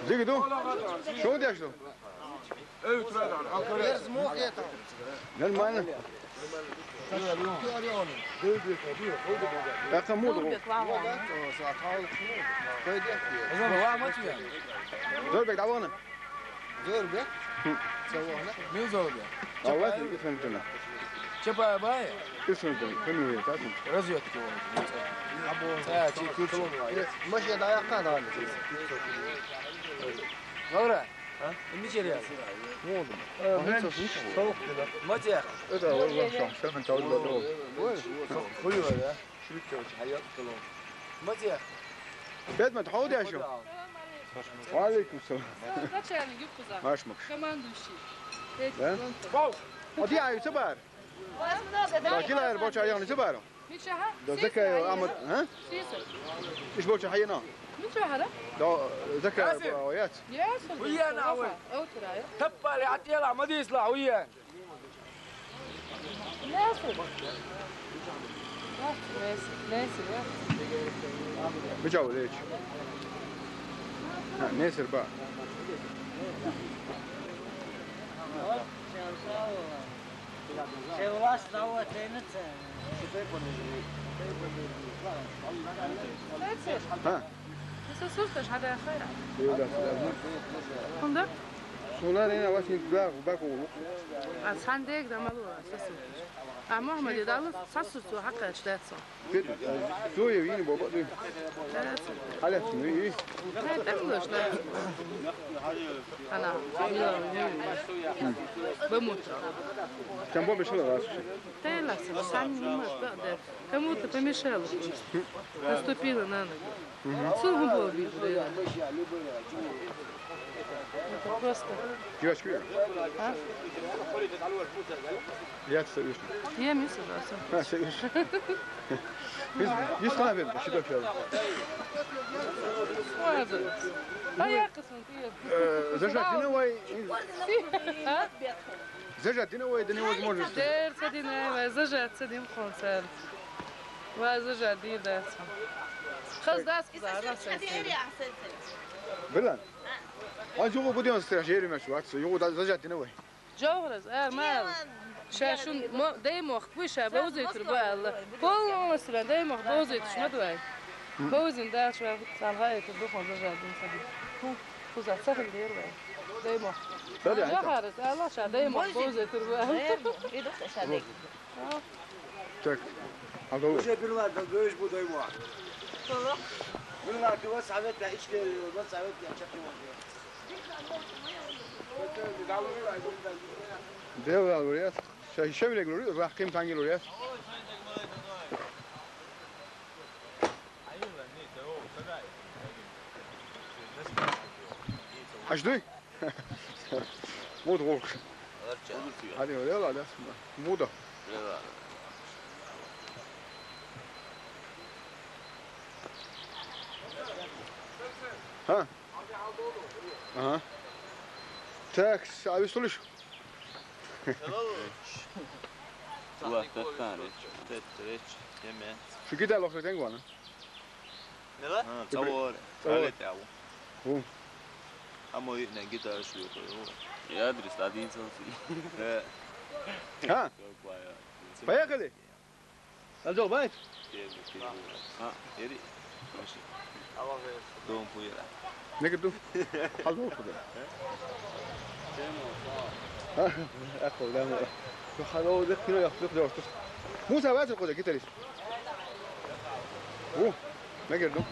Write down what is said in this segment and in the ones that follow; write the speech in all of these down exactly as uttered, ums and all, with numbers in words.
Зига ду? Шо деш ду? Нормально. Бакъ муду. Зурбек, дӀавана. Зурбек. Мил зурбек? Алла, исментуна. Чапаев Бай? Исментуна, фамилия, так? Разведка. Э, чи ключ. Машина дӀаяккха дагӀана. Лаура? А? Мичерия? Муду. Э, мин цо шин цо. Матех. Это вот, вот, что, что мы там вот, вот. Хуёво, да? Шуьйттача хьаяккхалу. Матех. Бедман, хьо деш ю? Ва алейкум салам. Начальник юхкуза. Машмакш. Командующий. Да? А ти аю ца бар? Вас много, да? Да, килайр боча ягни ца бар? Мичаха? Да, Закаев Ахмад, а? Сиса. Иш боча хьайна? Мичаха, да? Да, Закаев Ясин. Ясин. Уяна, уяна. Таппали атела мадисла, уян. Мича валеч. А, Несер ба. Ха. Исус хӀанз хьада хайра. Хунда? Сунарина вас ник да бакулу. А цхьан дег да малура, са су. А Мухаммад дала са су цу хьакъач дац. Зоя вини боба ду. Дац. Аля, ну и. Дац, дац, дац. Ана, бамутра. Там бобе шла вас. Тела, сан не мат, да. Кому-то помешала. Наступила на ногу. Мгм. Цу губо видела. Это просто. Девочки. А? Я все вижу. Я мисс Ужасов. А, все вижу. Есть, есть хабер, что такое? Молодец. А я космонавт. Э, зажать, ну, вай. А? Зажать, ну, вай, да невозможно. Дер, садина, вай, зажать, садим концерт. Ва зажа дир дац. Хаз дац куза, ана сен. Билан. А югу будем страж, ери меш вакс, югу да зажа дина вай. Жограз, а, мал. Ша шун мо-, дай мох, пуй ша бовзетур ба Алла. Полностью дай мох бовзетур шмат вай. Бовзин да шва, салга эту духон зажа дин сади. Куза цахил дер вай. Дай мох. Сади, айта. Жограз, Алла ша дай мох бовзетур ба. Иду ша дай. Так. Алло. Уже бирла да гөж будай ва. Бирла да ва совет да ичке ва совет да чакы ва. Дел алгурят. Ша шевле гури, рахим танги гури. Хаждуй? Муд гулк. Хали вела да. Муда. Ха? Ага. Так, а вы слышишь? Ва таттан реч, тет реч, еме. Шу гида лохле тенгуана. Нела? А, цавор. Цавор. Алет яу. Ву. Амо и не гитара шу ю. Я адрес один цалси. Э. А? Поехали. Алжо, бай. А, ери. Маши. Дом пуера. Не гиду. Алжо куда? А, ахо, да. Хало, да, кино я, да, да. Муса, вай, куда гитарист? О, не гиду.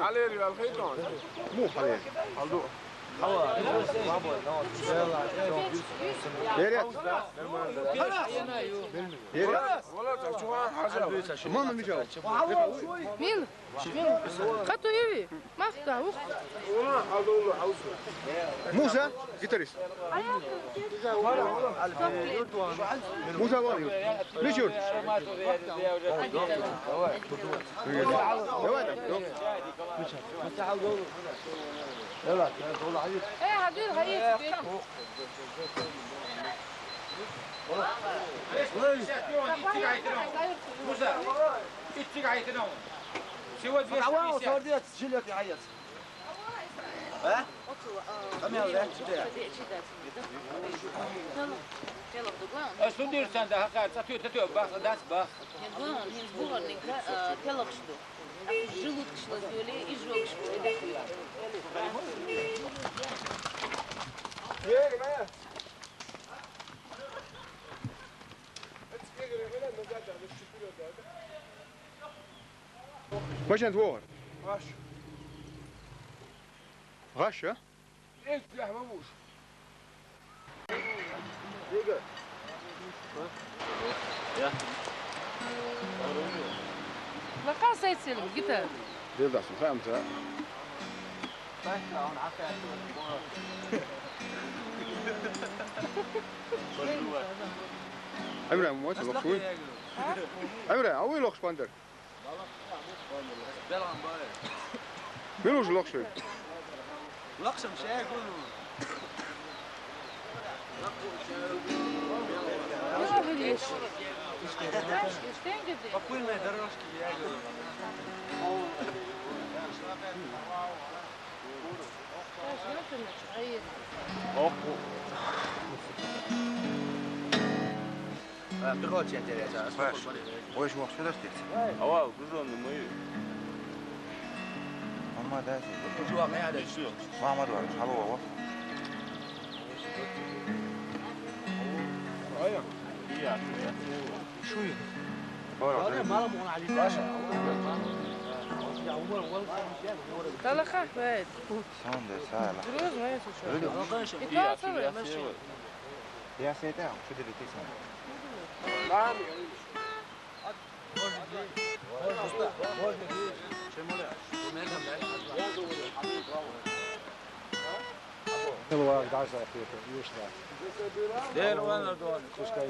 Алери, алхейтон. Му халер. Алду. Берет. Берет. Вала, так чуган хажа. Мама, Мишел. Мил. Мил. Хату иви. Махта, ух. Муса, гитарист. Муса вон ю. Мишур. Давай, давай. Э, Хадир, Хадир. Сегодня двести пятьдесят. А? Э, шун дийр царна, хьакхаьчча, цхьа тоьта тоьа баха, дац баха. Машен вогӀар. Гаш. Гаш, а? Эццехь ма вуш. Лакха сайцел, гита. Дел дас, хаамца. Амра, мо лохуй. Амра, а вуй лохуш пандар? Мила ву лохуш вай? Лакхам шаьргур ву. По пыльной дорожке бегаю. Ох. Ай, пехотчен тереза. Паш, ой, жуах сюда стыц. Ава, гужон мы. Мама, да, ты. Жуах, я да. Мама, да, алло, алло. Ая. Шуй. Бара. Талаха, вайт. Сон да, сала. Груз, вайт, слушай. И то целая машина. Я с этой, что ты летишь? Дер ван дон. Пускай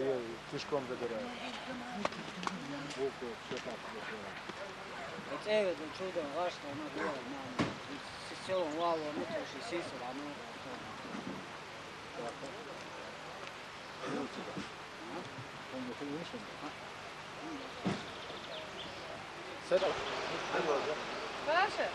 пешком добирает. Вовка, всё так, всё. Эцеве да чудо, гаш да, ана дуа, мама. Сисел вало, ну, то ши сисел, ана. Паша.